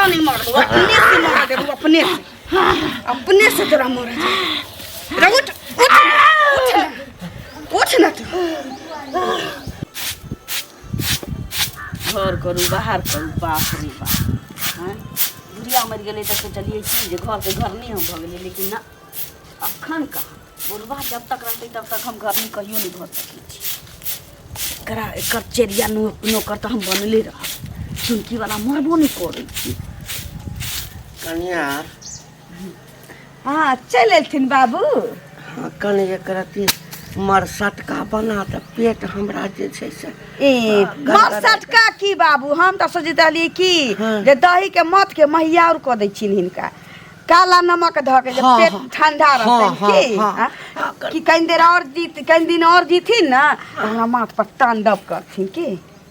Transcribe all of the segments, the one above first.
नहीं मरबो, अपने से मर देबो, अपने से, अपने से तोरा मर दे। रे उठ, उठ ना, उठ ना, उठ ना तू। घर करू, बाहर करू, बाप रे बाप। आँय, बुढ़िया मरि गेलै तऽ सोचलियै की जे घरके घर नहि हम भऽ गेलियै, लेकिन ना, अखन कहाँ। बुढ़बा जब तक रहतै तब तक हम घर नहि कहियो नहि भऽ सकै छी। एकरा एकर चेरिया नौकर तऽ हम बनले रहब। चुनकीवला मरबो नहि करै छी। कनिया। हँ, चलि एलथिन बाबू। हँ, कनि एक रत्ती मरसटका बना तऽ पेट हमरा जे छै से ए मरसटका की बाबू, हम तऽ सोचैत रहलियै की जे दही के मथ के महियाउर कऽ दै छियनि हिनका, काला नमक धऽ के, जे पेट ठंडा रहतनि की। कि कनि देर और जीत, कनि दिन और जीथिन ना, तऽ हमरा माथ पर तांडव करथिन की।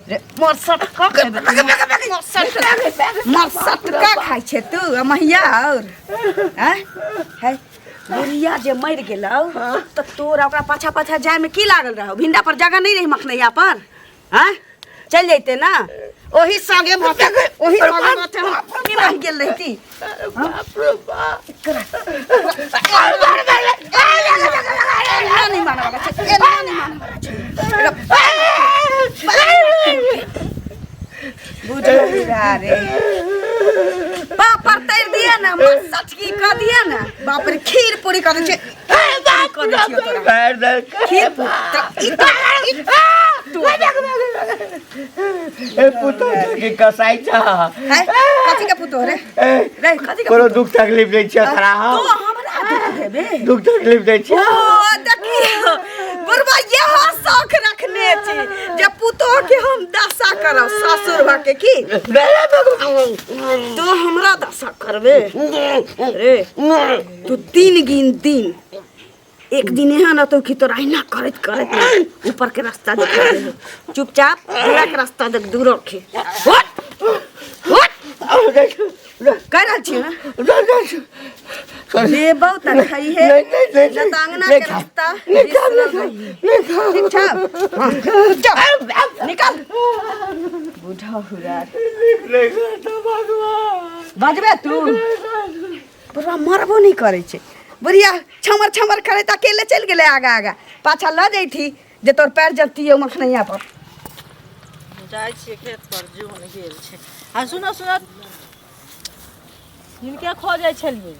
रे मरसटका खेबै, मरसटका खाइ छै तू आ महिया और आँय है। बुढ़िया जे मरि गेलौ तऽ तोरा ओकरा पाछा पाछा जायमे की लागल रहौ? भिंडा पर जगह नहि रही मखनैया पर? आँय, चलि जैते ना ओही संगे माथे, ओही संगे माथे हम निभाहि गेल रहिती। एना नहि मानऽ वाला छै, एना नहि मानऽ वाला छै। बुझल रे बाप पर तैर दिया ना, मसटकी कऽ दिया ना। बाप रे, खीर पूरी कऽ दै छै, कऽ दै छियौ तोरा खीर पूरी। तऽ ई तऽ ई तू ए पुतोह के कसाई छ। है कथी के पुतोह रे? रे कथी के कोनो पुतोह? दुख तकलीफ दै छियै तोरा? तू हम हमरा दुख देबे? दुख तकलीफ दै छियै? ओ देखियौ बुढ़बा, इएह शौख रखने छी जे पुतोह के हम दशा करब ससुर भऽ के। की तू हमरा दशा करबे रे? तू 3 गिन दिन, एक दिन एहन अतौ कि तोरा अहिना करैत करैत ने ऊपर के रास्ता देखा देबो। चुपचाप दूरा के रास्ता देख, दूर रखे। हट हट, कहि रहल छी ने, देबौ तऽ खैहे, नहीं, नहीं, नहीं, नहि तऽ अंगना नहीं के खाब, रास्ता नहीं खाब, बिसरल रही। नहीं खाब। ठीक छौ? हाँ, चल, निकल बूढ़ा हुरा। नहीं खाता भगवान। बजबे तू? बुढ़वा मरबो नहि करै छै। बुढ़िया छमर छमर करैत अकेले चलि गेलै आगा आगा, पाछा लऽ जैती जे तोर पैर जतियै मखनैया पर। जाइ छियै खेत पर, जोन गेल छै। आ सुनो सुनो, हिनके खोजै छलियै।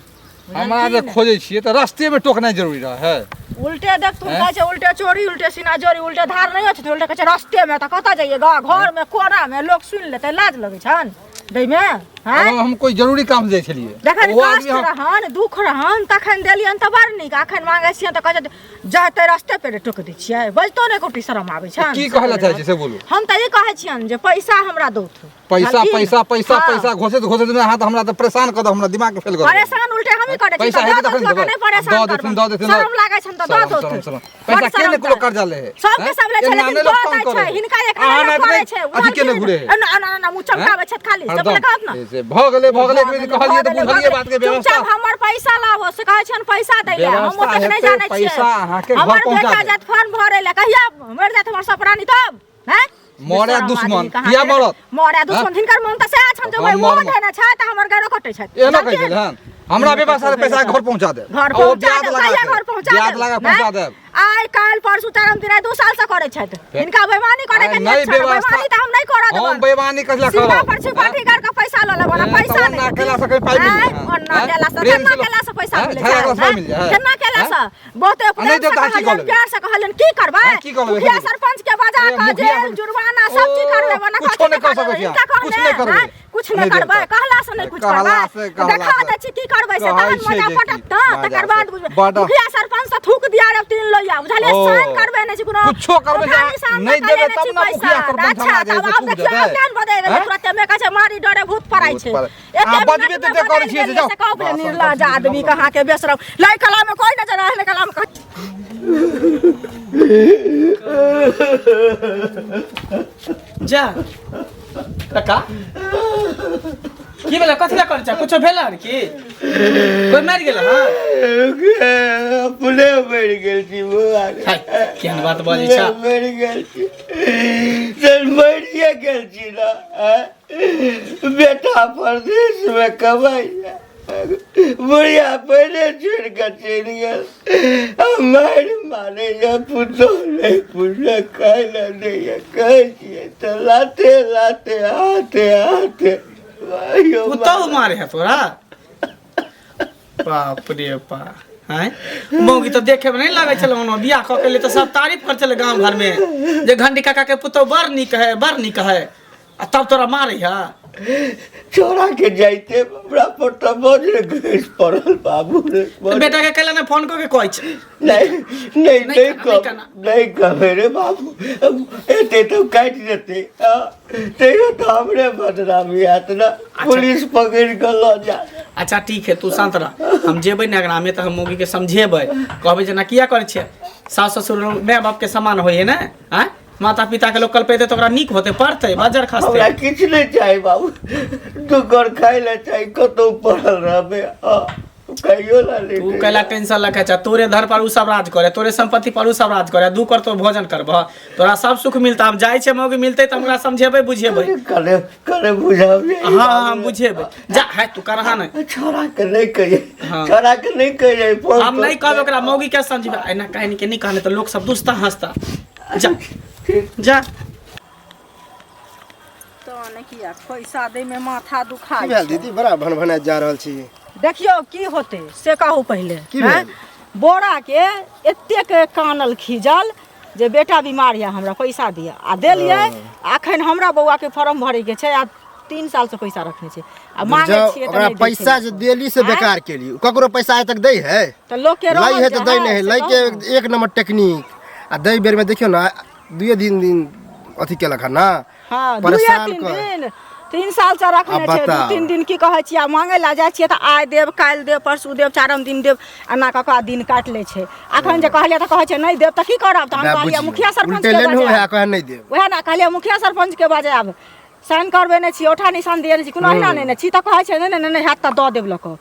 हमरा जे खोजै छियै तऽ रस्तेमे टोकनाइ जरूरी रहै है। उल्टे देख तू, कहै छै उल्टे चोरी, उल्टे सीना जोरी, उल्टे धार नहि होइ छै। उल्टे कहै छै रस्तेमे, तऽ कतऽ जइयै ग? घरमे कोनामे लोक सुनि लेतै, लाज लगै छनि दैमे? हैं? हम कोई जरूरी काम से जाइ छलियै। जखन ओहो आदमी कष्ट रहन, दुख रहन, तखन देलियनि तऽ बड़ नीक। अखन मांगै छियनि तऽ कहै छै जाते रस्ते पे टोक दै छियै। बजितो नहि गोटी शरम आबै छनि। की कहै लए चाहै छियै से बोलू। हम तऽ ई कहै छियनि जे पैसा हमरा दौथ। पैसा? बुझलखिन? पैसा पैसा हाँ। पैसा घोसैत घोसैत में अहाँ तऽ हमरा तऽ परेशान कऽ दऽ, हमरा दिमाग के फेल कऽ दऽ। परेशान उल्टे हमही करै छी। पैसा तऽ हेतै दऽ तखन देथु, देबै। नहि परेशान दऽ देथिन, करबनि। दऽ देथिन। शरम लागै छनि तऽ दऽ शरम, देथु। शरम, शरम। बड़ पैसा के शरम ने कोनो छनि। कर्जा ले है? सबके हैं? सब लै छै, एना लेकिन नहि लोक दऽ तंग दै करै छै। है। हिनका एक अहाँ नहि नहि करै छै। अथी केने घुरे है। एना एना एना मुँह चमकाबै छथि खाली। हरदम। चपले कहत ने। से भऽ गेलै, भऽ गेलै, एक बेर कहलियै तऽ बुझलियै बात के व्यवस्था। चुपचाप हमर पैसा लाबो से कहै छियनि पैसा दै लए। हम व्यवस्था ओतेक नहि हेतै, जानै छियै। पैसा अहाँके घर हमर पहुँचा बेटा देब। जायत फॉर्म भरै लए, कहिया मरि जायत हमर सब प्राणी तब? हैं? मरे बेशरम दुश्मन, आदमी कहाँ किया के? मरत? मरे दुश्मन, हैं? हिनकर मन तऽ सएह छनि जे हम ओहि मोह मरब। धेने छथि आ हमर गैरो कटै छथि। एना कहै बुझलखिन? छलै हन? हमरा व्यवस्था से पैसा घर पहुंचा देब। घर आ ओ पहुंचा ब्याज देब, लगा कहिया के, घर पहुंचा ब्याज देब? लगा नहि? पहुंचा देब। आइ काल्हि परसू चारम दिन 2 साल से करै छथि। हिनका बेईमानी करे के आइ नियत नहि छनि। व्यवस्था- बेईमानी तऽ हम नहि करऽ हम देबनि। बेईमानी कथी सीमा करब? पर छिपाटी कर के पैसा लऽ लेबनि आ ए, पैसा तऽ नहि ओना केला से कहीं पाइ मिल आँय, जाइ? ओना आँय? केला से प्रेम केना से लोक- केला से पैसा आँय, मिलै झगड़ा छै? केला से पाइ मिल जाइ? आँय? केना केला आँय? से? बहुते आ प्रेम नहि से देब तऽ अहाँ की कऽ कहलियनि, लेबै? प्यार से कहलियनि, की करबै? आँय, की कऽ लेबै? मुखिया सरपंच के बजा ए, कऽ मुखिया जेल जुर्माना सब चीज ओ, करबै, ओना कुछो कथी नहि कऽ सकै छी हिनका अहाँ, कुछ कहने, नहि करबै। आँय? कुछ नहि नहि देब करबै तऽ। कहला से नहि कुछ कहला करबै। से, कहला देखा से। दै छी की करबै से, कहै तहन छै मजा जे पटत की, तऽ मजा तकर से। बाद बुझबै। बड- मुखिया सरपंच से थूक दिया रे 3 लोहिया, बुझलियै? ओ। साइन करबै नहि छी कोनो। कुछो करबै जे औंठा निशान नहि तऽ देबै कयले तब छी ने मुखिया पैसा। सरपंच अच्छा, हमरा जे तब छै आब थूक देखियौ, देतै। आब केहन बदलि गेलै हैं? तुरते मे कहै छै मारी डरे भूत पड़ाइ भूत छै। पड़ाइ। एते अहाँ बजबे मिनटमे तते करै बदलि छियै से गेलियै जाउ। से कहू बासन निर्लज कथी आदमी कहाँ के बेसरम लै कला में कोई नजर आए कला में जा काका। की भेलै कथी लए करै छै कुछो भेल हन की कोइ मरि गेल हँ अपने मरि गेल छी बौआ रे। हाय, केहन बात बजै छ अपने मरि गेल छी से मरिए गेल छी ने आँय? बेटा परदेशमे कमाइया बुढ़िया पहिले छोड़ि कऽ चलि गेल आ मारि मारैया पुतोह नहि पुछलक खाय लए दैया कहै छियै तऽ लाते लाते हाथे हाथे आइयो पुतहु मारे है तोरा बाप रे बा आँय मौगी तऽ देखे में नहीं लागै छलै ओना बियाह कऽ के ले तऽ सब तारीफ करै छलै गाँव घर में जे घंटी काका के पुतहु बड़ नीक है बड़ नीक है आ तब तोरा मारै है छोड़ा के जाइते हमरा पर तऽ बड़ घसि पड़ल बाबू रे तऽ बेटा के कैला ने फोन कऽ के कहै छै नहीं नहीं नहीं नहीं कहना, नहीं कह कहना। नहीं कहबे रे बाबू एते तो काटि देते हाँ, तैयो तो हमरे बदनामी हैत ना पुलिस पकड़ के लऽ जा अच्छा ठीक है तू शांत रह हम जेबै ने अगना में तऽ हम मौगी के समझेबै कहबै जेना किया करै छियै सास ससुर माय बाप के समान होइ है ने आँय माता पिता के लोग कलपेतै तऽ ओकरा नीक होतै पढ़तै बजर खसतै हमरा किछु नहि चाही बाबू दू कर खाय लए चाही कतहु पड़ल रहबै हँ कहियो ला नहि तू कैला टेंशन लखे छ तोरे धर पर उ सब राज करे तोरे संपत्ति पर उ सब राज करे दू कर तो भोजन करबह तोरा सब सुख मिलता हम जाइ छै मौगी मिलतै तऽ हमरा समझेबै बुझेबै करे करे बुझाबै हाँ हम बुझेबै जा है तू करहा नहि छोड़ा के नहि कहिए हाँ। छोड़ा के नहि कहिए फोन हम नहीं कहबै ओकरा मौगी के समझेबै एना कहनी के नहीं कहने तऽ लोग सब दुसता हंसता जा जा तो ने किया पैसा दै में माथा दुखाइ की भेल दीदी बड़ा भनभनाइत जा रहल छी देखियौ की होतै से कहू पहिले की भेल? हैं? बोरा के एतेक कानल खीजल जे बेटा बीमार यऽ हमरा पैसा दिअ आ देलियै अखन हमरा बौआ के फॉर्म भरे के छै आ 3 साल से पैसा रखने छै आ मांगे जाओ छियै तऽ ओकरा नहि दै पैसा छै। जे देली से आँय? बेकार केली ककरो पैसा आइ तक दै है तऽ लोक के लै रहल है तऽ जे दै नहि है से लै कहू के ने। एक नंबर टेक्निक आ दै बेरमे देखियौ ने दुए दिन दिन अथी केलक हन ना हाँ दुए परेशान तीन कर दिन 3 साल से रखने आब छै दू बताउ। तीन दिन की कहै छियै आ मांगे ला जाइ छियै तऽ आइ देब काल्हि देब परसू देब चारम दिन देब एना कऽ कऽ दिन काटि लै छै अखन जे कहलियै तऽ कहै छै नहि देब तऽ की करब तऽ हम वएह कहलियै बुझियौ। मुखिया सरपंच उल्टे के लेनहु है बजायब कहे नहि देब वएह ने कहलियै मुखिया सरपंच के बजायब साइन करबेने छी औठा निशान दिए छी कोनो अहिना नहि छी तऽ कहै छै नहि नहि नहि हैत तऽ दऽ देब लऽ कऽ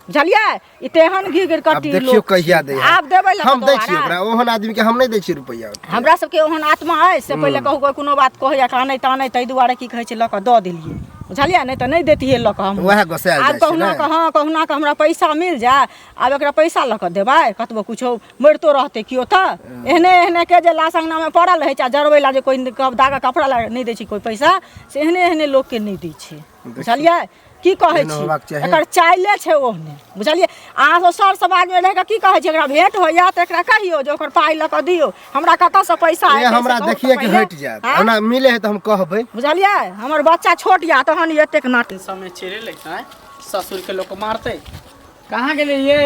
बुझलियै ई तेहन घी गिर आब कट्टी देखियौ लोक कहिया दै है। आब देबै लऽ कऽ हम दै छियै दोबारा। ओकरा ओहन आदमी के हम नहि दै छियै रुपैआ हमरा सबके ओहन आत्मा अइ से पहिले कहू कोइ कोनो बात कहैया कानै तानै ताहि दुआरे की कहै छै लऽ कऽ दऽ देलियै बुझलियै नहि तऽ नहि दैतियै लऽ कऽ हम वएह गोसायल आब जाइ छै कहुना ने कऽ हँ कहुना कऽ हमरा पैसा मिल जाय आब एकरा पैसा लऽ कऽ देबै कतबो कुछो मरितो रहतै केओ तऽ एहने एहने के जे लाश अङ्गनामे पड़ल रहै छै आ जरबै लए जे कोइ दागा कपड़ा लए नहि दै छै कोइ पैसा से एहने एहने लोकके नहि दै छै बुझलियै की कहै एहन छी होबाक चाही। एकर चाइले छै ओहने बुझलियै अहाँ सब सर समाजमे रहि कऽ की कहै छी एकरा भेंट होइया तऽ एकरा कहियौ जे ओकर पाइ लऽ कऽ दियौ हमरा कतऽसँ पैसा ए एतै से हमरा कहू तऽ देखिए के पहिले। हटि जायत आँय? ओना मिले है तऽ हम कहबै बुझलियै हमर बच्चा छोट यऽ तहन ई एतेक नाटक समय चलि एलै आँय ससुरके लोक मारतै कहाँ गेलियै ये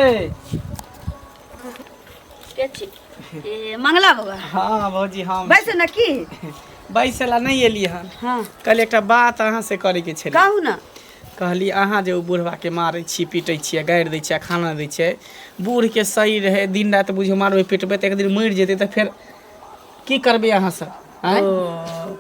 के छी ए मंगला बौआ हाँ भौजी हम बैस न की बैसै लए नहि एलियै हन हाँ कहलियै एकटा बात अहाँ से करैके छलै कहू न कहली अहाँ जे ओ बुढ़बाके मारै छी पीटै छियै गारि दै छियै खाना दै छियै बूढ़के सही रहै दिन राति बुझियौ मारबै पीटबै तऽ एक दिन मरि जेतै तऽ फेर की करबै अहाँ सब आँय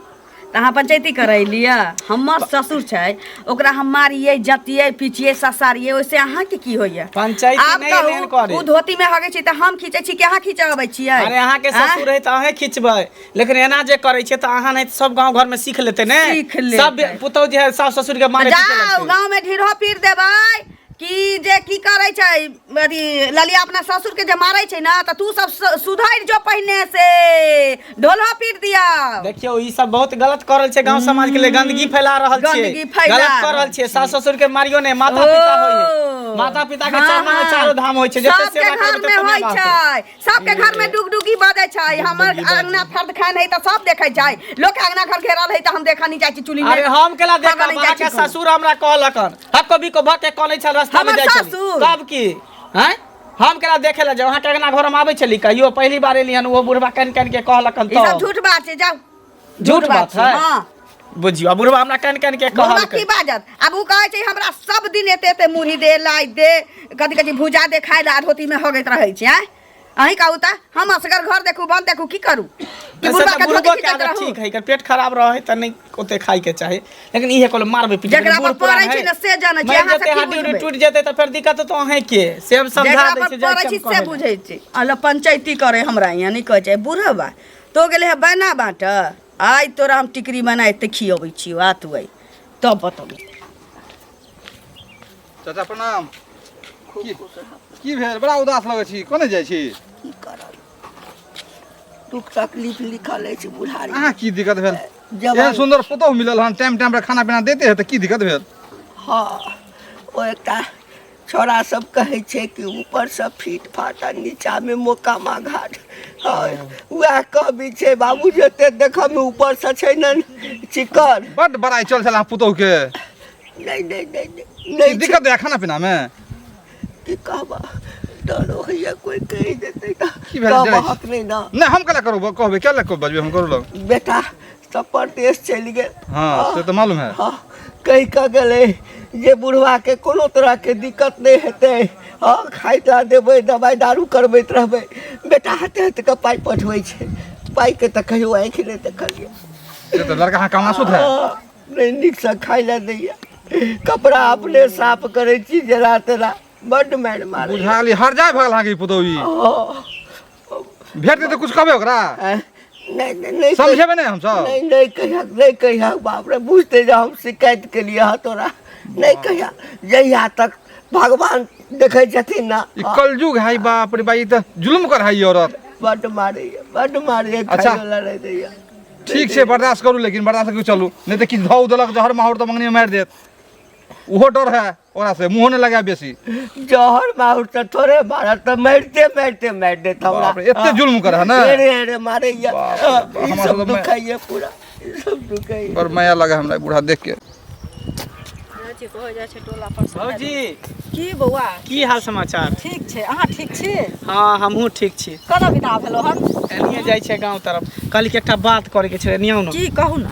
तऽ अहाँ पंचायती करैलियै हमर ससुर छै ओकरा हम मारियै जतियै पिचियै ससारियै ओहिसे अहाँके की होइया पंचायती आब नहि एहन कहू करे ओ धोती में हगै छी तऽ हम खींचै छी कि अहाँ खींचबै छियै अरे अहाँके आँय? ससुर है तऽ अहें खिंचबै लेकिन एना जे करै छियै तऽ अहाँ नहि तऽ सब गाँव घरमे सीख लेतै ने सीख लेतै। सब पुतहु जे है सास ससुर के मारे पीटे जाउ लगतै गाँव में ढिढो पीट देबै कि जे की करै छै अथी ललिया अपना ससुर के जे मारै छै ने तऽ तू सब सुधरि जो पहिने से ढोलहो पीट दिया देखियौ ई सब बहुत गलत कर रहल छै गांव समाज के लिए गंदगी फैला रहल छै गंदगी फैला गलत कर रहल छै सास ससुर के मारियो नहि माता पिता होइ है माता पिता के चरणा में चारो धाम होइ छै जते सबके सेवा घर करबै में तते होइ माय बाप छै सबके घर में डुगडुगी बजै छै हमर अंगना फर्द खान है तऽ सब देखै छै लोक के अंगना घर घेरल है तऽ हम देखऽ नहीं जाइ छी चुली में अरे हम केला हगऽ देखब नहि जाइ अहाँके छी कोनो। ससुर हमरा कहलक हन हक कभी को भके कनै छल रास्ता में हमर जाइ छली ससुर? तब की हैं हम केला देखे ला जाउ अहाँके अंगना घर हम आबै छली कहियो पहिली बार एली हन ओहो बुढ़बा कन कन के कहलक हन ई सब तब झूठ बात छै जाउ झूठ बात है हाँ बुझियौ आ बुढ़बा हमरा कन कन के बुढ़बा कहलकै की बाजत आब ओ कहै छै हमरा सब दिन एते एते मुरही दे लाई दे कथी कथी भुजा दे खाय ला धोती में हगैत रहै छै आँय अहीं कहू तऽ हम असगर घर देखू बन देखू की करू कि वैसे बुढ़बा तऽ के बुढ़बो धोके के खींचैत आदत रहू ठीक है एकर पेट खराब रहे तऽ नहि ओते खाय के चाही लेकिन इहे कहलो मारबै पीटबै जकरा बूढ़ पर पुरान पड़ै छै है। ने से जानै छै, मरि अहाँ सब जेतै की हड्डी उड्डी बुझबै? टूटि जेतै तऽ फेर दिक्कत तऽ अहें के से हम समझा जकरा दै पर छी जाइ पड़ै छी छी हम से कहै लए। बुझै छी अला पंचायती करे हमरा यहाँ नहि कहै छै बुढ़बा तो गेलै हे बना बाट आइ तोरा हम टिकरी बना एते खियबै छियौ आ तू आइ तब बतबै चाचा प्रणाम की की भेल बड़ा उदास लगै छी कोने जाइ छी की करब दुख तकलीफ लिखल अछि बुढ़ारी अहाँ की दिक्कत भेल जवान एहन सुन्दर पुतोहु मिलल हन टाइम टाइम पर खाना पीना देते है तऽ की दिक्कत भेल हँ ओ एकटा छोड़ा सब कहै छै कि ऊपरसँ फीट फाट आ नीचामे मोकामा घाट हँ उएह कहबी छै बाबू जते देखऽमे ऊपरसँ छै ने चिकन बड बड़ाइ चल छल अहाँ पुतोहु के नहि नहि नहि नहि की नहि दिक्कत है खाना पीना में की कहबा डर होइया कोई कहि देतै तऽ की भेल डरै छी? कहबहक नहि ने नहि हम केला करू कहबै केला कहबै बजबै हम करू लग बेटा सब परदेश चलि गेल हाँ से तऽ मालूम है हाँ कहि कऽ गेलै जे बुढ़वाके कोनो तरहके दिक्कत नहि हेतै हँ खाइ ला देबै दबाइ दारू करबैत रहबै बेटा हाथे हाथे कऽ पाइ पठबै छै पाइके तऽ कहियो आँखि नहि देखलियै से तऽ लड़का अहाँ कमासुत है हँ, नहि नीकसँ खाइ लए दैया कपड़ा अपने साफ करै छी जेना तेना बड्ड मारि मारै बुझा गेली हर जाय भऽ गेल अहाँके ई पुतोहु ई हँ भेट देतै कुछ कहबै ओकरा नहि नहि नहि समझेबै नहि हमसब नहि नहि कहिया नहि कहिया बाप रे बुझते जे हम शिकायत केलियै हँ तोरा नहि कहिया जहिया तक भगवान देखै छथिन ना ई कलयुग है बाप रे बा ई तऽ जुल्म कर है ई औरत बड्ड मारैया बड्ड मारैया अच्छा। खाइयो ला नहि दैया ठीक छै बर्दाश्त करू लेकिन बर्दाश्त करू चलू नहि तऽ किछु धऽ देलक जहर माहौर तऽ मंगनी मारि देत ओहो डर है ओकरा से मुँहो नहि लगाए बेसी जहर माहुर तऽ थोड़े मारत तऽ मारिते मारिते मारि देत हमरा बाप रे, एते जुल्म करे है ने? अरे अरे मारैया बाप रे बाप, ई हमरा सब सब दुखाइया पूरा ई सब दुखाइया बड़ माया लगे हमरा बूढ़ा देख के हो जाइ छै टोला पर से। भौजी की बौआ की हाल समाचार ठीक छै अहाँ ठीक छी हाँ हमहूँ ठीक छी कतऽ विदा भेलो हन एनिये जाइ छै गाँव तरफ कहली कि एकटा बात करैके छलै एनिये आउ ने की कहू ने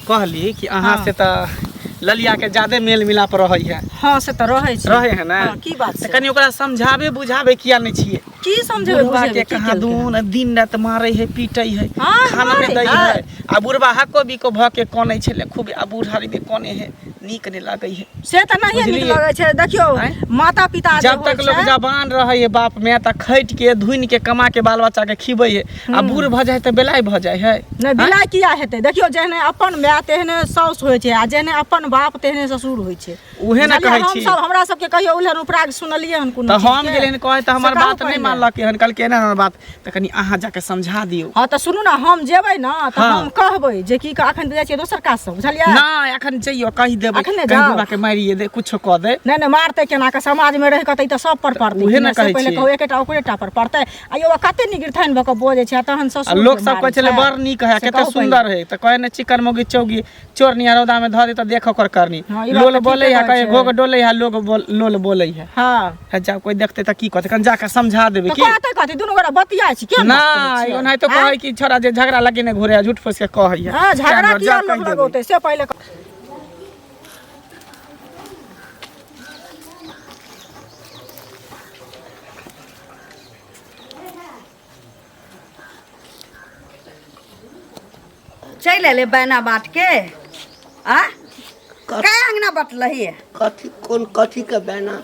कहली कि अहाँ से तऽ ललिया के ज्यादे मेल मिलाप रहै है हाँ से तऽ रहै छै रहै है ने हाँ, की बात तऽ छै कनि ओकरा समझाबे बुझाबे किया नहि छियै की समझेबै बुढ़वा बुझेबै के की कहाँ केलकै? दून दिन राति मारै है पीटै है हाँ, खाना नहि मारै दै है। है आ बुढ़वा हको बिको भऽ के कनै छलै खूब आ बूढ़ा रे कने है नीक नहि लागै है से तऽ नहिए नीक बुझलियै? लगै छै देखियौ आँय? माता पिता जे जब होइ तक लोग छै, जवान रहे है बाप माय तऽ खटि के धुनि के कमा के बाल बच्चा के खिबै है आ बूढ़ भऽ जाइ तऽ बेलाय भऽ जाइ है नहि बिलाइ किया हेतै देखियौ जेहने अपन माय तेहने साउस होइ छै आ जेहने अपन बाप तेहने ससुर होइ छै उहे ने बुझलियै? कहै छी। हमसब हमरा सबके कहियो उलहन उपराग सुनलियै हन कोनो तऽ हम चीजके? गेलियै कहै तऽ से हमर कहू बात नहि पहिले। मानलक हन कहलकै एना हमर बात तऽ कनि अहाँ जाके समझा दियौ हँ तऽ सुनू ने हम जेबै ने तऽ हाँ। हम कहबै जे की अखन तऽ जाइ छियै दोसर काज सब बुझलियै नहि एखन जइयो कहि देबै एखन नहि कहीं जाउ। बुढ़बा के मारिए दे कुछो कऽ दे नहि नहि मारतै केना कऽ समाजमे रहि कऽ तऽ ई तऽ सब पर पड़तै उहे कि ने नहि? से कहै पहिले छी। कहू एकेटा ओकरे टा पर पड़तै आ यौ कते निगिरथाइन भऽ कऽ बजै छै आ तहन आ ससुर लोक सब कहै छलै बड़ नीक है से कते कहू सुंदर है तऽ कहै ने चिकन मौगी चौगी चोर निया रौदा में धऽ दे तऽ देख ओकर करनी हँ, ई बात लोल तऽ बोलै ठीके है कहै कहे छै। घोघ डोलै है लोग लोल बोलै है हँ है जा कोई देखते तऽ की कहतै कनि जाके समझा देबै तऽ की कहतै कथी दुनू गोटा बतियाइ छी किया ना ओनाहितो कहै कि छोरा जे झगड़ा लगेने घुरे है झूठ फूस के कहै है हँ झगड़ा तैं किया जा लोक कहि देबै। लगौतै से पहिले चलि एलै बैना बाट के आ कै अंगना बटलही कथी कोन कथी के बैना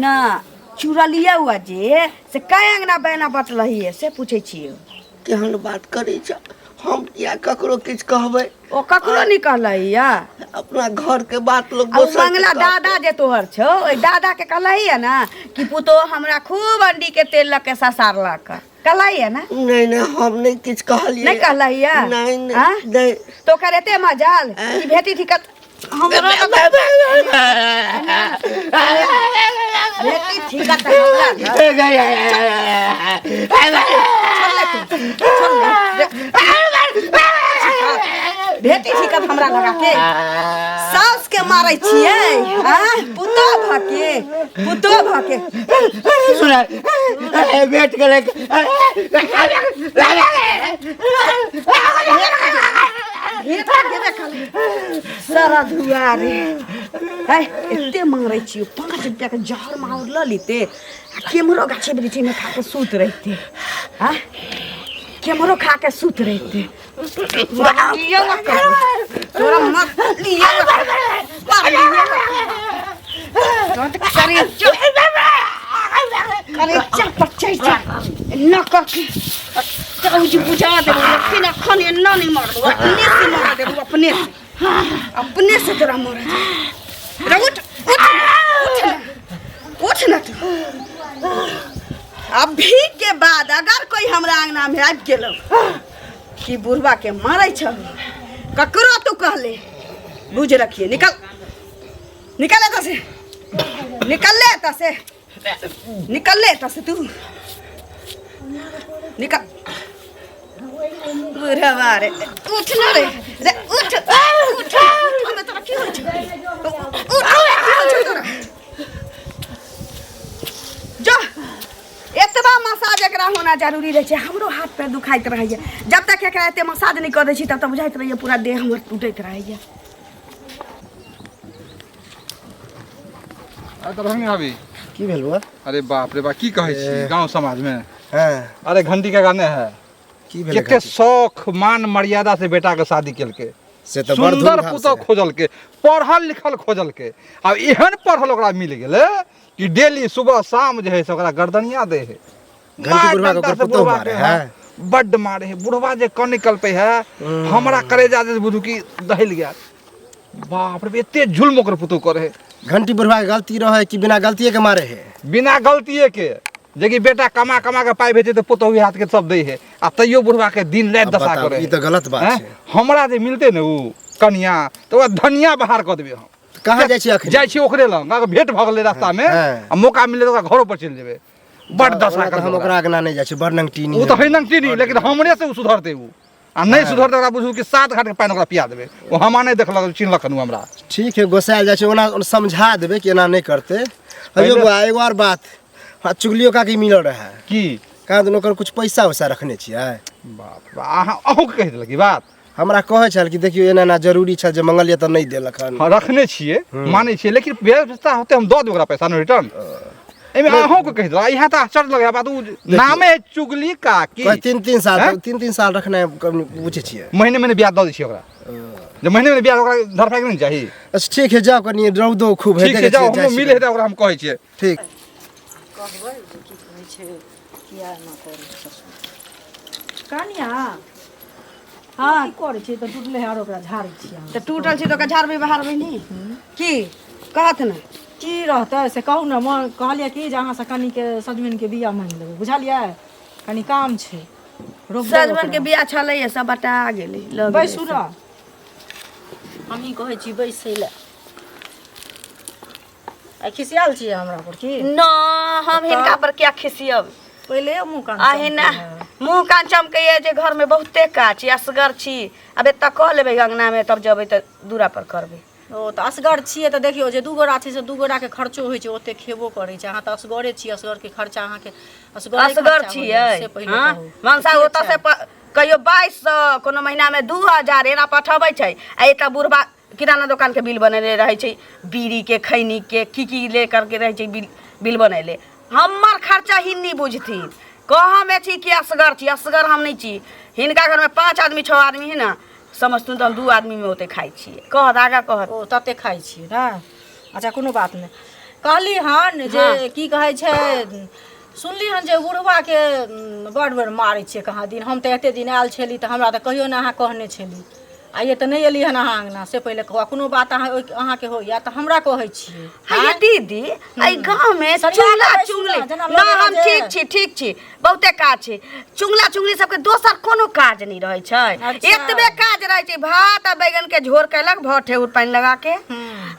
ना चुरलियै हुआ जे से कै अंगना बैना बटलही से पूछै छियै केहन बात करै छ हम किया ककरो किछु कहबै ओ ककरो नहि कहलही या अपना घर के बात लोग आ ओ दोसर के मंगला कहतै। दादा जे तोहर छौ ओहि दादा के कहलही है ना कि पुतोह हमरा खूब अंडी के तेल लऽ के ससारलक कहलही है ना नहि नहि हम नहि किछु कहलियै नहि कहलही है नहि नहि आँ? नहि तो ओकर एते मजाल कि भेटी ठिकत हमरा भेटी ठिकत हमरा भेटी ठिकत हमरा लगा के साउस के मारै छियै आँ पुतोह भके पुतोह भके सुना भेट गेलै भेटा गेबे कल सारा धुआ रे है एते मारै छियो 5 रुपया के जहर माहुर ल लेते आ केम्हरो गाछे वृक्षी में खा के सुत रहते हाँ केम्हरो खा के सुत रहते लियो ना कर तोरा मत लियो ना कर लियो ना तोरा तो करे चल करे चल पर चल चल न कर के चल जी बुझा देबो लेकिन अखन एना नहीं मारबो अपने से मार देबो अपने से अपने से तोरा मार रे उठ उठ उठ ना उठ ना तू अभी के बाद अगर कोई हमरा अंगना में आबि गेलो कि बुढ़वा के मारै छौ ककरो तू कहले बुझ रखिए निकल निकल एतऽ से निकल ले एतऽ से निकल ले एतऽ से तू निकल बुढ़वा रे उठ ना रे रे उठ उठ उठ ना तोरा की होइ छौ उठ की होइ छौ तोरा जो एतबा मसाज एकरा होना जरूरी रहै छै हमरो हाथ पैर दुखाइत रहैए जब तक एकरा एते मसाज नहि कऽ दै छी तब तक बुझाइत रहैए पूरा देह हमर टूटैत रहैए अरे दरभंगा भाभी की भेल बौआ अरे बाप रे बा की कहै छी गांव समाज में हँ अरे घंटी का गाने है की भेलै कते शौक मान मर्यादा से बेटा के शादी केलकै से तऽ बड़ सुंदर धूमधाम पुतोह से। खोजलकै पढ़ल लिखल खोजलकै आब एहन पढ़ल ओकरा मिल गेलै कि डेली सुबह शाम जे है से ओकरा गर्दनिया दै है घंटी मार बुढ़वा के डंडा ओकर से पुतोह बुढ़वा मारे के, है। हाँ, बड्ड मारे है बुढ़वा जे कन निकलपे है हमरा करेजा जे बुझू कि दहल गया बाप रे एते जुल्म ओकर पुतोह करे है घंटी बुढ़वा के गलती रहे कि बिना गलतीये के मारे है बिना गलतीये के जेकि बेटा कमा कमा के पाइ भेजै तऽ पुतोहु हाथ के सब दै है आ तैयो बुढ़वा के दिन राति अब दशा बताउ, करे ई तऽ गलत बात हैं? छै। हमरा जे मिलते ने उ कनिया तऽ ओकरा धनिया बाहर कऽ देबै हम कहाँ जाइ छी अखन जाइ छी ओकरे लग अगर भेंट भऽ गेलै रास्ता मे हैं। आ मौका मिलले तऽ ओकरा घरो पर चलि जेबै बड दशा ओना तऽ करबै हम ओकरा अगना नहि जाइ छी बड़ नंगटीनी ओ तऽ है नंगटीनी लेकिन हमरे से उ सुधरतै उ आ नहि सुधरतै ओकरा बुझू कि सात घाट के पानि ओकरा पिया देबै ओ हमा नहि देखलक चिन्हलक हन उ हमरा ठीक है गोसायल जाइ छै ओना ओना समझा देबै कि एना नहि करतै अयो पहिले- बौआ एगो आर बात हाँ चुगलियो काकी मिलल रहै की कहाँ दुनू ओकर कुछ पैसा वैसा रखने छियै बाप रे, अहाँ अहूँके कहि देलक ई बात हमरा कहै छल कि देखियौ एना एना जरूरी छल जे मंगलियै तऽ नहि देलक हन हाँ रखने छियै मानै छियै लेकिन व्यवस्था होतै हम दऽ देबै ओकरा पैसा ने रिटर्न एहिमे अहूँके कहि देलक इएह तऽ आश्चर्य लगैए बात ओ नामे है चुगली काकी कहै तीन तीन साल हैं? तीन तीन साल रखनाइ कम बुझै छियै महीने महीने ब्याज दऽ दै छियै ओकरा जे महीने महीने ब्याज ओकरा धरफाइके नहि चाही अच्छा ठीक है जाउ कनि रौदो खूब है ठीक छै देखै जाउ छियै, जाइ हमरो छी। मिल हेतै ओकरा हम कहै छियै ठीक कहबै जे की कहै छै किया एना करै छै ससुर कनिया हँ की करै छियै तऽ टूटले है आर ओकरा झाड़ै छियै अहाँ। तऽ टूटल छै तऽ ओकरा झाड़बै बहारबै नहि की कहत ने की रहतै से कहू ने मन कहलियै कि जे अहाँसँ कनिके सजमनिके बिया माँगि लेबै बुझलियै कनि काम छै रोपबै सजमन के ओकरा। बिया छलैए सब बटा गेलै लऽ गेलै बैसू सब। ने हमही कहै छी बैसै लए आइ खिसियाल छियै हमरा पर की न हम हिनका पर किया खिसियब पहिले मुँह कान अहिना मुँह कान चमकैए जे घरमे बहुते काज छी असगर छी आब एतऽ कऽ लेबै अङ्गनामे तब जेबै तऽ दूरा पर करबै ओ तऽ असगर छियै तऽ देखियौ जे दू गोरा छै से दू गोराके खर्चो होइ छै ओते खेबो करै छै अहाँ तऽ असगरे छियै असगरके खर्चा अहाँके असगरे असगर खर्चा होइए, छियै से पहिले हँ कहू मनसा की ओतऽ से छै? कहियो 2200 कोनो महीनामे 2000 एना पठबै छै आ एकटा बुढ़बा किराना दोकानके बिल बनेने रहै छै बीड़ीके खैनीके की की ले करके रहै छै बिल बिल बनेले हमर खर्चा हिन्नी बुझथिन कहमे छी कि असगर छी असगर हम नहि छी हिनका घरमे 5 आदमी 6 आदमी है ने समझथुन तऽ हम 2 आदमीमे ओते खाइ छियै कहत आगाँ कहत ओ तते खाइ छियै ने अच्छा कोनो बात नहि कहली हन जे की कहै छै सुनली हन जे बुढ़बाके बड़ बड़ मारै छियै कहाँ दिन हम तऽ एते दिन आयल छली तऽ हमरा तऽ कहियो ने अहाँ कहने छली आइए तऽ नहि एली हन अहाँ अङ्गना से पहिले कहू आ कोनो बात अहाँ अहाँके होइए तऽ हमरा कहै छियै हे दीदी एहि गाँवमे सरिया चुगला कऽ बैसू चुगली ने, जेना ना लोग हम जे- ठीक छी ठीक छी बहुते काज छै चुगला चुगली सबके दोसर कोनो काज नहि रहै छै अच्छा। एतबे काज रहै छै भात आ बैगन के झोर केलक भऽ ठेहुर पानि लगा के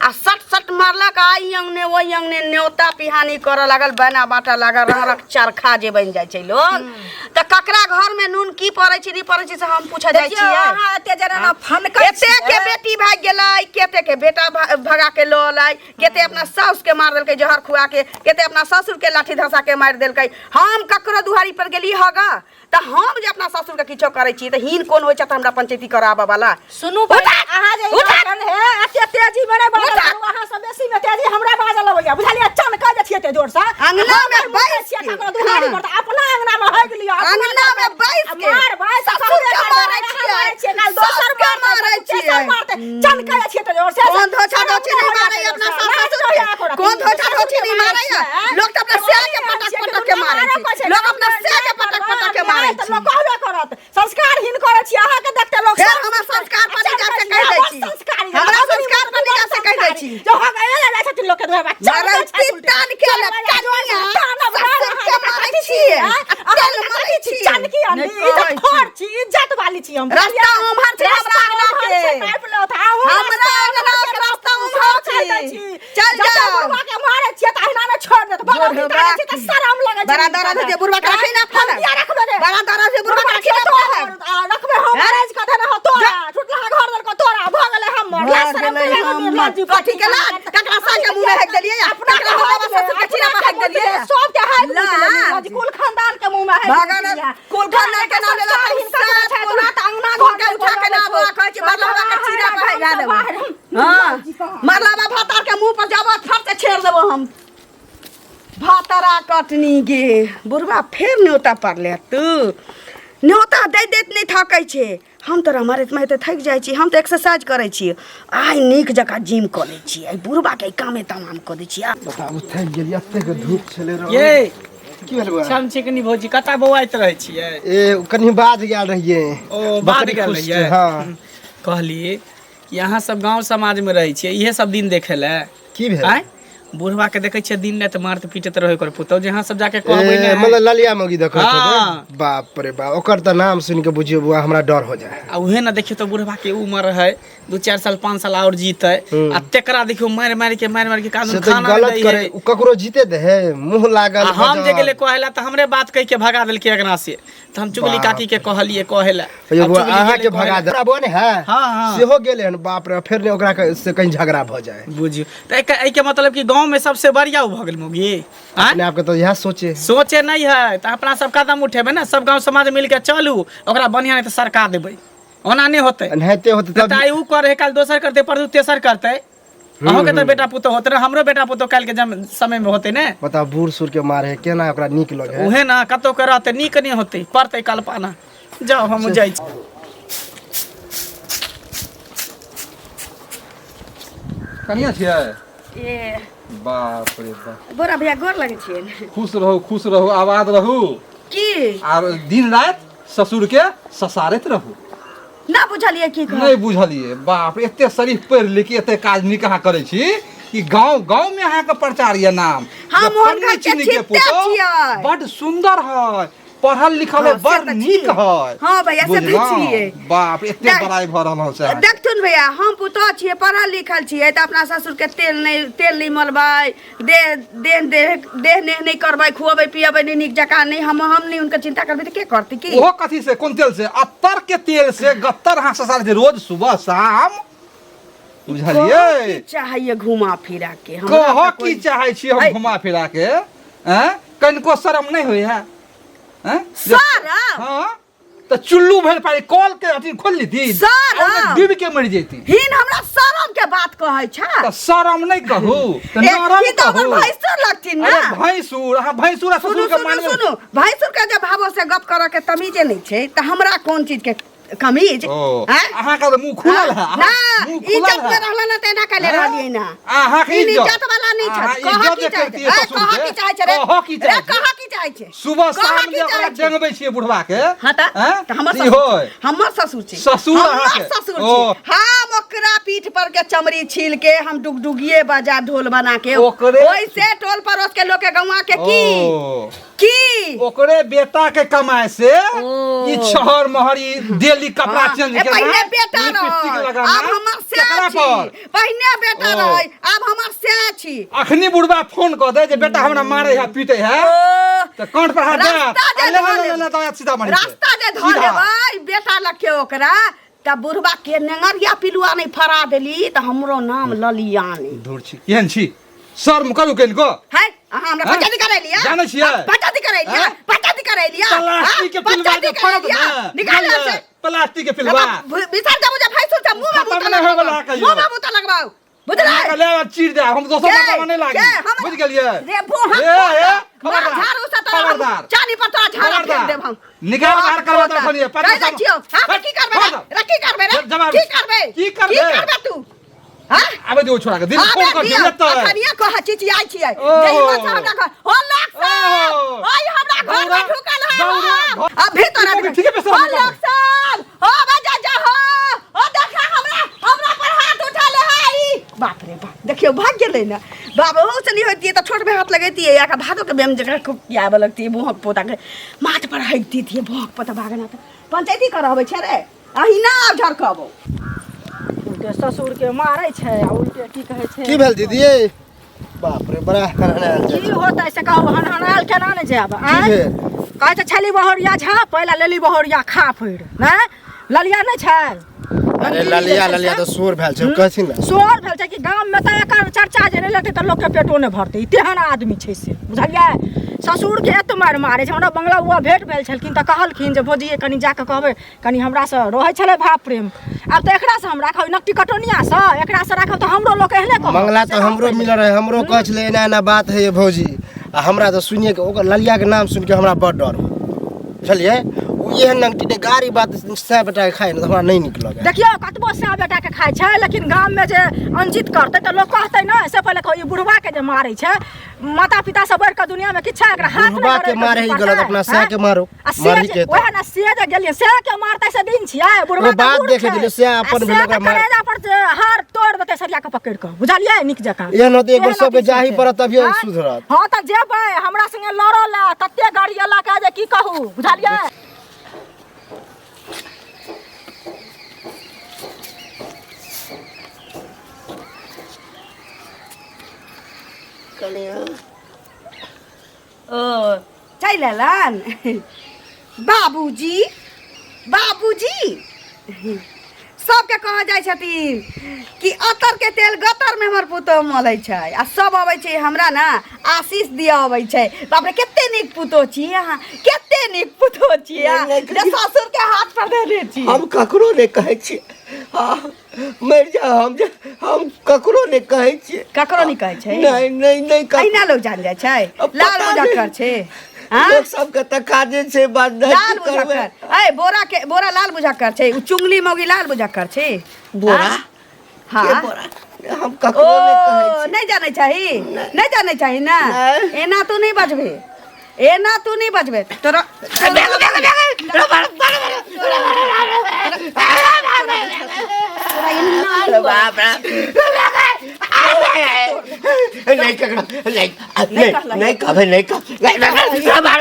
आ सट सट मारलक आ ई अंगने ओहि अंगने न्योता पिहानी करऽ लागल, बना बाँटऽ लागल, रंग रंग चरखा जे बनि जाइ छै लोग। तऽ ककरा घर में नून की पड़ै छै नहि पड़ै छै से हम पूछऽ जाइ देखियौ छियै। अहाँ एते जना ना फनकै एते के बेटी भागि गेलै, केते के बेटा भगा के लऽ एलै, केते अपना साउस के मार देलकै जहर खुआ के, केते अपना ससुर के लाठी धसा के मारि देलकै। हम ककरो दुआरी पर गेली हगा तऽ हम जे अपना ससुर के किछो करै छी तऽ हीन कोन होइ छै तऽ हमरा पंचायती कराबऽ वाला। सुनू बहिन, अहाँ जे उठा! हे एते तेजी में नहि बाजल उठा! करू, अहाँ सब बेसी में तेजी हमरा बाजल अबैया, बुझलियै? चनकै जे छियै एते जोर से अंगना में हम मुकै बैस छियै के। ककरो दुआरी पर तऽ अपना अंगना में हगि लिअ, अपना अंगना में बैस के। मारबै तऽ ससुर के ससुरे मारै मारबै, छियै। अहाँ मारै छियै, काल्हि दोसर सासुर के मारतै, मारै तेसर छियै। मारतै, चनकै जे छियै एते जोर से। कोन धोछा धोछी नहि मारैया अपना सास ससुर के? कोन धोछा धोछी नहि मारैया? लोक तऽ अपना सिया के पटक पटक के मारै छै, लोक अपना सिया के पटक पटक के मारै तऽ छै। लोक कहबे करत संस्कारहीन करै छी अहाँके देखते लोक फेर सब हमरा सुनतै। संस्कार पर अच्छा, जा के अच्छा, कहि दै बड़ छी। संस्कारी हमरा अहाँ संस्कार पर जा से कहि दै छी। जो हम एले जाइ छथिन लोक के दुआर पर, चल मारै जाइ छी छथिन। तान के चल ले, जाइ कनिया, तानब ससुर के मारै छियै, आ तेल मारै छियै। जानकी नहि अंडी इज्जत कहै छी। खोर छी, इज्जत वाली छी हम। रास्ता उम्हर छै हमरा रास्ता अंगना उम्हर के। छै, नापि लो तऽ आहू हमरा रास्ता अंगना के रास्ता उम्हर चल जाइ छै। छी। चल जते जाउ। बुढ़वा के मारै छियै तऽ अहिना नहि छोड़ि देत। बड़ा बुढ़वा उतारै छियै तऽ शरम लगै छै। बड़ा दर्द होइ छै, बुढ़वा के रखी ना हम किया रखबै रे? बड़ा दर्द छै, बुढ़वा के रखी ना तोरा, अपना लग। आ, रखबै हम हैं? अरेंज कऽ देने हौ तोरा। टुटलाहा घर देलकौ तोरा, भऽ गेलै हमर। भऽ लाज शरम गेलै केला ने हमर। निर्लज्ज कथी के लाज? ककरा सास के मुँह में हाकि देलियै? अपना ककरा बाबा ससुर के चीरा पर हाकि देलियै? सबके हाकि लाज। निर्लज्ज, कुल खानदान के मुँह में हाकि भगवान देलियै। कुल खानदान के नाम लेलक तऽ हिनका सात छै, कुल तोरा तऽ अंगना कुल घर के उठा के ना बोला कहै छै मरलवा के चीरा पर हाकि देबै। हाँ, मरलवा भातार के मुँह पर जाबो फट से छेड़ देबो हम। भातरा कटनी गे बुढ़वा फेर न्योता पड़ले तू न्योता दैत दैत नहि थकै छै। हम तऽ मारैत मारिते थाकि जाइ छी, हम तऽ एक्सरसाइज करै छी, आइ नीक जकाँ जिम कऽ लै छी, आइ बुढ़बाके कामे तमाम कऽ दै छी। बताबू थाकि गेलियै, एतेक धूप छलै रौ। ये की भेल बौआ? छम चिकनी भौजी कतऽ बौआइत रहै छियै? ए कनि बाध गेल रहियै। ओ बाध बकरी गेल खुश रहियै? छै, हँ। कहली कि अहाँ सब गाँव समाजमे रहै छियै, इहे सब दिन देखै लए की भेल? आँय बुढ़वा के देखै छियै दिन राति मारते पीटैत रहै ओकर पुतहु, जे अहाँ सब जाके कहबै ए, ने। मतलब ललिया मौगी देखै हाँ। बाप रे बाप, ओकर तऽ नाम सुनि के बुझियौ बौआ हमरा डर हो जाए। आ उहे ने देखियौ तऽ बुढ़वा के उमर है 2-4 साल 5 साल और जीते, आ तेकरा देखियौ मारि मारि के मारि मारि के से कानून तऽ खाना गलत नहि करे, दै उ ककरो जीते दे है मुँह लागल आ हम जे बजल। गेलै कहै ला तऽ हमरे बात कहि के भगा देलकै अंगना से, तऽ हम चुगली बाप काकी के कहलियै कहै ला। यौ आब बौआ, चुगली अहाँ गेलै के कहै भगा ला। दे बौआ ने है हाँ, हाँ। सेहो गेलै हन, बाप रे, फेर ने ओकरा के से कहीं झगड़ा भऽ जाए। बुझियौ तऽ एहिके मतलब कि गाँव में सबसे बढ़िया उ भऽ गेल मौगी। आँय? अपने आपके तऽ इएह सोचे सोचे नहीं है तऽ अपना सब कदम उठेबै ने, सब गाँव समाज मिलके चलू, ओकरा बढ़िया नहीं तऽ सरका देबै, ओना नहि होतै। एनाहिते होतै नहि तब तऽ आइ उ करे, काल्हि दोसर करतै, परसू तेसर करतै। अहूँके तऽ बेटा पुतोह होतै ने, हमरो बेटा पुतोह काल्हिके समय में होतै ने। बताउ बूढ़ सूढ़ के मारे है, केना ओकरा नीक लगे है? उहे ना कतौ के रहतै नीक नहि होतै, पड़तै कल्पना। जाउ हम जाइ छी। कनिया छियै? ए बाप रे बाप। बोरा भैया गोर लगै छियै। खुश रहू, खुश रहू, आबाद रहू। की आर दिन राति ससुर के ससारैत रहू। ना बुझलियै की कहै? नहि बुझलियै बाप, एते शरीफ पढ़ि लिख एते काज नीक अहाँ करै छी कि गाँव गाँव में अहाँके प्रचार यऽ नाम। हम जे हुनकर फल्ली चिन्नी के के पुतोह छियै। बड सुंदर है, पढ़ल लिखल है, हाँ, से बड़ तऽ नीक छियै। है। हाँ भैया, से तऽ बुझलहुँ? छियै। बाप एते बड़ाई भऽ रहल हँ से। देखथुन भैया, हम पुतोह छियै, पढ़ल लिखल छियै, तऽ अपना ससुर के तेल नहि मलबै, देह देह देह देह नेह नहि करबै, खुअबै पियबै नहि नीक जकाँ, नहि हम नहि हुनकर चिंता करबै तऽ के करतै? की ओहो कथी से, कोन तेल से? अत्तर के तेल से गत्तर अहाँ ससार छै रोज सुबह शाम, बुझलियै? की चाहिए घुमा फिरा के हमरा कहऽ तऽ की कोइ- चाहै छी हम ऐ। घुमा फिरा के? हैं, कनिको शरम नहि होइ है? हैं? शरम? हाँ, तऽ चुल्लू भरि पारी कल के अथी खोल लीती, शरम? ओहिमे डूबि के मरि जैती। हिन हमरा शरम के बात कहै छै? तऽ शरम नहि कहू तऽ ए, नरम ई तऽ हमर कहू। भैंसुर लगथिन ना। अरे भैंसुर, अहाँ भैंसुर आ सुनू ससुर के सुनू मानबै। सुनू, भैंसुर के जब भावो से गप करऽ के तमीजे नहि छै तऽ हमरा कोन चीज के कमीज? ओ, हैं? अहाँके तऽ मुँह खुलल है, अहाँ ना, मुँह खुलल इज्जत है। में रहला ना तेना कहले हैं? रहलियै ना। अहाँके ई इज्जत। इज्जत वाला नहि अहाँ छै। कहऽ इज्जत की जे चाहै करतियै छै? ससुर कहऽ के? की चाहै छै रे? कहऽ की रे, चाहै छै? कहऽ की चाहै चाहै छै सुबह कहऽ शाम की जे ओकरा चाहै छी? डेंगबै छियै बुढ़वा के हाँ तऽ हैं? तऽ हमर ई ससुर होय। हमर ससुर छी ससुर हमर अहाँके? ससुर ओ। छी हम ओकरा पीठ पर के चमड़ी छील के हम डुगडुगिए बजा ढोल बना के ओकरे- ओहि से टोल पड़ोस के लोग के गौवा के की ओ। की ओकरे बेटा के कमाए से ओ। ई छहर महर ई डेली कपड़ा हाँ, चेंज ए, करना पहिने बेटा लिपस्टिक रहै लगाना आब हमर केकरा सैह पर छी पहिने बेटा ओ। रहै आब हमर सैह छी अखनी बुढ़वा फोन कऽ दे जे बेटा हमरा मारे है पीटे है ओ, तऽ कंठ पर हाथ दे रास्ता जे आ ले धऽ ले ले लेब। ले तऽ सीधा मारी रास्ता जे धऽ लेबै बेटा लग के ओकरा तऽ बुढ़वा के नेंगरिया पिलुआ नहि फड़ा देली तऽ हमरो नाम ललिया नहि धूर छी केहन छी शर्म करू कनिको है अहाँ हमरा हैं? पंचायती करेलिया जानै छियै? पंचायती करेलिया हैं? पंचायती करेलिया प्लास्टिक के पिलवा जे फड़त ने निकाल बुझलियै? से प्लास्टिक के पिलवा बिसर जाबू जे भैंसुर छै मुंह में खतम बूता नहि होइवला लगबाउ कहियो। मुंह में बूता लगबाउ बुझलै अहाँके ले आ चीर दे हम दोसर के? मर्दाना नहि लागी के? हम- बुझि गेलियै रे बोहा ए, ए, मार खबरदार, झाड़ू से तोरा हम खबरदार। चानी पर तोरा झाड़ा फेंक खबरदार। देब हम निकाल बाहर करबा तऽ अखनिये, कहि दै पचास- छियौ हां की करबे रे? खबरदार। रे की करबे रे जवाब- की करबे की करबे? की करबे तू हां आबे दियौ छोड़ा के दिल फोन कर दियौ एतऽ अखनिये कह चिचियाइ छियै ओ। जे हिम्मत से हमरा घर हो लोक सब ओ। ओइ हमरा घर में दौड़ा, ढुकल है दौड़ा, हो। अभी तोरा ठीक है, बेसर हो हम लोक सब हो बजा जा हो ओ देखा हमरा हमरा पर हाथ उठा ले है ई बाप रे बाप देखियौ भाग गेलै ने बाप ओहो से नहीं होतियै तऽ छोट में हाथ लगैतियै या भादो के बेम जकरा खूब पियाबऽ लगतियै मुँहक पोता के माथ पर हगि दितियै भोक पोता भागना तऽ पंचायती करऽ अबै छै रे अहिना आब झरकबो उल्टे ससुरके मारै छै आ उल्टे की कहै छै की भेल दीदी बाप रे बड़ा हनहनायल जाइ की छै। होतै से कहू हनहनायल केना नहि जायब की आँय भेल कहै छै छली बहरिया झाँप पहिले लेली बहरिया खा फिर नहि ललिया नहि छै अरे ललिया ललिया तऽ शोर भेल छै कहथिन ने शोर भेल छै कि गाममे तऽ एकर चर्चा जे नहि लेतै तऽ लोकके पेटो नहि भरतै ई तेहन आदमी छै से बुझलियै ससुरके एत मारि मारै छै हमरा बंगला बुआ भेंट भेल छलखिन तऽ कहलखिन जे भौजी कनि जाकऽ कहबै कनि हमरासँ रहै छलै भाव प्रेम आब तऽ एकरासँ हम राखब नकटी कटौनियासँ एकरासँ राखब तऽ हमरो लोक एहने कहत मंगला तऽ हमरो मिलल रहे हमरो कहै छलै एना एना बात है भौजी आ हमरा तऽ सुनिए के ओकर ललिया के नाम सुनि के हमरा बड़ डर हो बुझलियै ओ एहन नंगटी ने गाड़ी बात सए बेटा के खाइ ने तऽ हमरा नहि नीक लगै देखियौ कतबो सए बेटाके खाइ छै लेकिन गाममे जे अनुचित करतै तऽ लोक कहतै ने से पहिले कहू ई बुढ़बाके जे मारै छै माता पिता से बढ़ि कऽ दुनियामे किछु छै एकरा हाथ नहि बुढ़बा के बढ़ै मारे ही गलत अपना सए के मारो आ से मारही जे के तऽ। ओएह ने से जे गेलियै से के मारतै से दिन छियै बुढ़बा ओ तऽ बात बूढ़ देखे छै। दिलियै, से आ अपन से भेल ओकरा तऽ मार- करेजा पर जे हार तोड़ि देतै सरिया के पकड़ि कऽ बुझलियै नीक जकाँ एहन होतै एक बेर तेहन सबके अथी जाही छै। पड़त तभिये आँय? सुधरत। हँ तऽ जेबै हमरा संगे लड़ऽ लए तते गरियलक जे की कहू बुझलियै ओ चलि अयलन बाबूजी बाबूजी सबके कहऽ जाइ छथिन कि अतरके तेल गतरमे हमर पुतोह मलै छै आ सब अबै छै हमरा ने आशीष दिअ अबै छै बाप रे कते नीक पुतोह छी अहाँ कते नीक पुतोह छी अहाँ नहि, जे ससुरके हाथ पर देने छी हम ककरो नहि कहै छियै हँ मरि जा हम जे हम ककरो नहि कहै छियै ककरो नहि कहै छै नहि नहि नहि कक- अहिना लोग जान जाइ छै अब लाल पता मुजफ्फर नहि। छै हाँ? लोक सबके तऽ काजे छै बात नहि लाल की करबै मुजफ्फर ऐ बोरा के बोरा लाल मुजफ्फर छै उ चुंगली मौगी लाल मुजफ्फर छै बोरा हाँ के बोरा हम ओ ककरो नहि कहै छियै नहीं जाने चाही नहीं जाने चाही ना नहि। एना तू नहीं बजबे एना तू नहीं बजबे तोरा बाप रे नहीं ककरो नहीं नहीं नहीं कहबै नहीं कहबै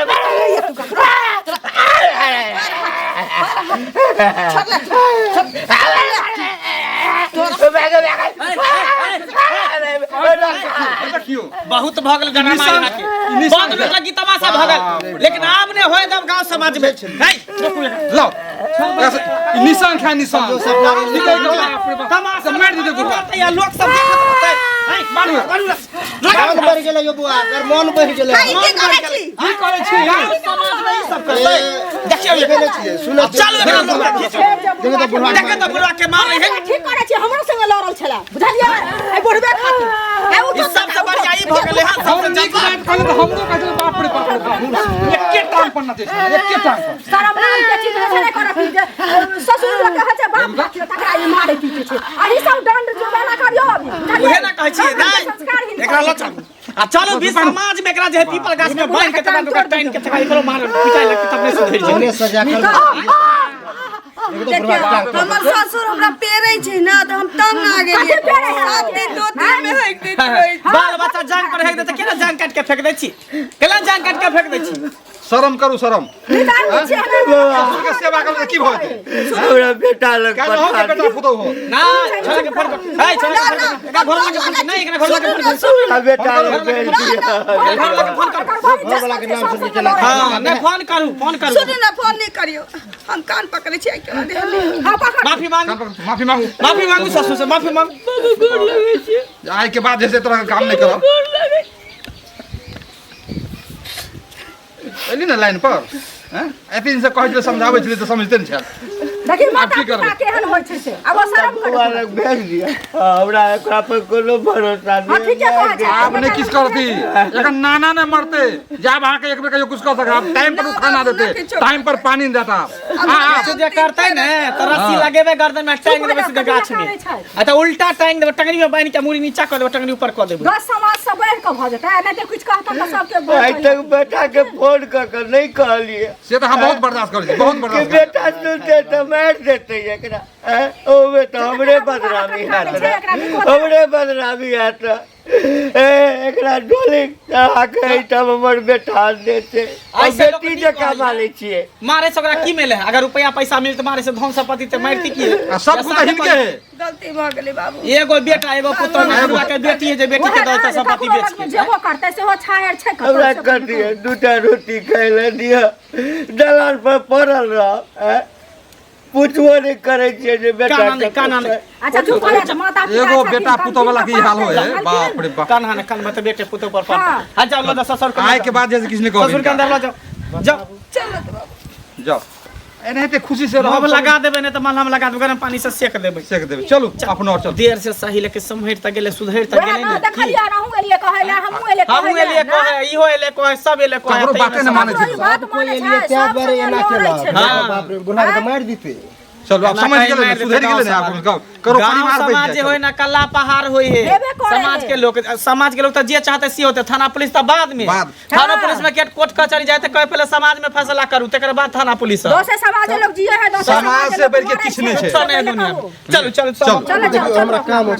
देखियौ बहुत भऽ गेल गना मार निशान- के निशान बहुत लोक लगी तमाशा भऽ गेल लेकिन आब ने होय दब गांव समाज में है लाओ ई निशान खा निशान निकल के बाप रे बाप। तमाशा मारि देतै बुढ़वा करतै आ लोक सब देखत रहतै है मारू मारू मन बढ़ि गेलै यौ बौआ एकर मन बढ़ि गेलै ई की करै छी की करै छी गांव समाज में ई सब करतै देखियौ देखै नहि छियै सुनै छियै। चलू एकरा लोक के खींचू देखो तऽ बुढ़वा देखे तऽ बुढ़वा के मारै है ठीक करै छी हमरो संगे लड़ल छलै बुझलियै एहि बुढ़बे खातिर ए ई उठो सबसे बढ़िया ई भऽ गेलै हन हम सबसे नीक जब्बर बात कहले तऽ हमरो कहै छलै बाप रे बाप रे बाप एके टांग पर नचै छलै एके टांग पर शरम नाम के चीज होइ छै ने करऽ की जे ससुर लोग कहै छै बाप खातिर तकरा ई मारै पीटै छै आ ई सब दंड जुर्माना करियौ अभी बुझलियै? उहे ना कहै छियै संस्कारहीन नहि एकरा लऽ चलू आ चलू भी समाज में एकरा जे है पीपल गाछ में बांध के तब ओकरा टाइन के तक एकरो मार पिटाई लगतै तब नहीं सुधरि जेतै। ओने सजा कर एकदम देखियौ बुढ़वा हमर ससुर हमरा पेरै छै ने तऽ हम तंग आ गेलियै 7 दिन 2 दिन मे हेक दैत रहै छै। बाल बच्चा जांग पर हेक देतै, केना जांग काटि के फेंक दै छी, केना जांग काटि के फेंक दै छी? शरम करू शरम। ससुर के सेवा करू तऽ की भऽ जेतै? हमरा बेटा लग काल्हि अहूँके पठा बेटा पुतहु होत। ना छोड़ा के फोन कर, ए छोड़ा के फोन कर, एकरा घर लगे फोन कर, नहीं एकरा घर लगे फोन कर, हमरा बेटा लग भेज दिअ। घर लगे फोन कर। घरवाला के नाम सुन के केना हां नहीं फोन करू, फोन करू। सुनू ने, फोन नहि करियौ, हम कान पकड़ै छी एहिके बाद हम नहि- हाँ, पकड़। माफी मांगू, कान पकड़, माफी मांगू, माफी मांगू ससुर से, माफी मांगू। आइ के बाद जैसे तरह के काम नहीं करब। एली ने लाइन पर हैं? एते दिन से कहै छलै समझाबै छलै तऽ समझते नहि छल। देखी माता की करबै? पिता केहन होइ छै से आब ओ शरम करू। बौआ लग भेज दिअ, हमरा एकरा पर कोनो भरोसा हाँ, ठीके कहै छै। आब नहि किछु करती, एखन नाना नहि मरते जाब अहाँके एक बेर कहियो किछु कऽ सकब। आब टाइम पर ओ खाना आब देते, नहि किछु टाइम पर पानी नहि देता। आब आ, किछु जे करतै ने तऽ रस्सी लगेबै गर्दन में, टांग देबै सीधे गाछ में, आ तऽ उल्टा टांग देबै, टंगरी में बान्हि के मुड़ी नीचा कऽ देबै, टंगरी ऊपर कऽ देबै। दस समाज से बढ़ि कऽ भऽ जेतै, नहि तऽ किछु कहतै तऽ सबके आइ तक बेटा के फोन कऽ के नहि कहलियै। से तऽ हम बहुत बर्दाश्त करै छी, बहुत कि बर्दाश्त करै छी। बेटा सुनते तऽ मारि देतै एकरा। आँय, ओहिमे तऽ हमरे बदनामी हैत ने, हमरे बदनामी हैत। ए एकरा डोली चढ़ा के एहिठाम हमर बेटा देते, ऐसे लोक बेटी नीक जकाँ कहै मानै छियै। मारे से ओकरा की मिले है? अगर रुपया पैसा मिलत मारे से धन संपत्ति तऽ मारती की है? आ सब कुछ तऽ हिनके है। गलती भऽ गेलै बाबू। एगो बेटा एगो पुतोह ने, बुढ़वा के बेटी है जे बेटी के दऽ देतै संपत्ति बेच के। जेबो करतै सेहो छाहरि छै कतौ हमरा से। कथी दूटा रोटी खाय लए दिअ, दलान पर पड़ल रह, आँय? पूछबो नहि करै छियै जे बेटा काना नहि, कतऽ काना नहि। छै। अच्छा चुप हो जा, माता पिता एगो छथिन, बेटा पुतोह वाला के ई हाल होय है, कहलखिन। बाप रे बाप। कान्हा ने कान तऽ बेटे पुतोह पर पड़तै। हाँ। आ जाओ लऽ जाओ ससुर के, आइ के बाद जैसे किछु नहि कहब ससुर के अंदर लऽ जाओ, जाओ। चलो तऽ बाबू जाओ, एनाहिते खुशी से मलहम रहब। लगा देबै, नहि तऽ मलहम लगा देबै, गरम पानी से सेक देबै। सेक देबै। चलू अपनो और चलू। देर से सही लेकिन सम्हरि तऽ गेलै, सुधरि तऽ वएह गेलै ने ने। देखलियै, अहूँ एलियै कहै लए, हमहूँ एलियै कहै हमहूँ लए, एलियै ने? कहै, इहो एलै कहै, सब एलै कहै। ककरो तैयो बाते नहि मानै ककरो ई छै। बात कोइ मानै एलियै छै, तैं सब दुआरे संगे एना लड़ै केलक। छै। हाँ। बाप रे, बुढ़ा के तऽ मारि दितै। चलू आब समझ गेलै ने, सुधरि गेलै ने, आब करो गाँव परिवार बनि समाज जाय। जे होय ना कल्ला पहाड़ होय है। हेबे करे समाज है। के लोग, समाज के लोग तऽ जे चाहते से होते, थाना पुलिस तऽ बाद में। बाद। थाना हाँ। पुलिस में के कोर्ट कचहरी जाए तऽ कहे पहले समाज में फैसला करू, तकर बाद थाना पुलिस। दोसर समाज के लोग जिए है, दोसर समाज के से लोग बढ़ि के मरै किछु नहि छै। कुछो नहीं है दुनिया में। चलू चलू चलू। चलो देखियौ चलो हमरा काम।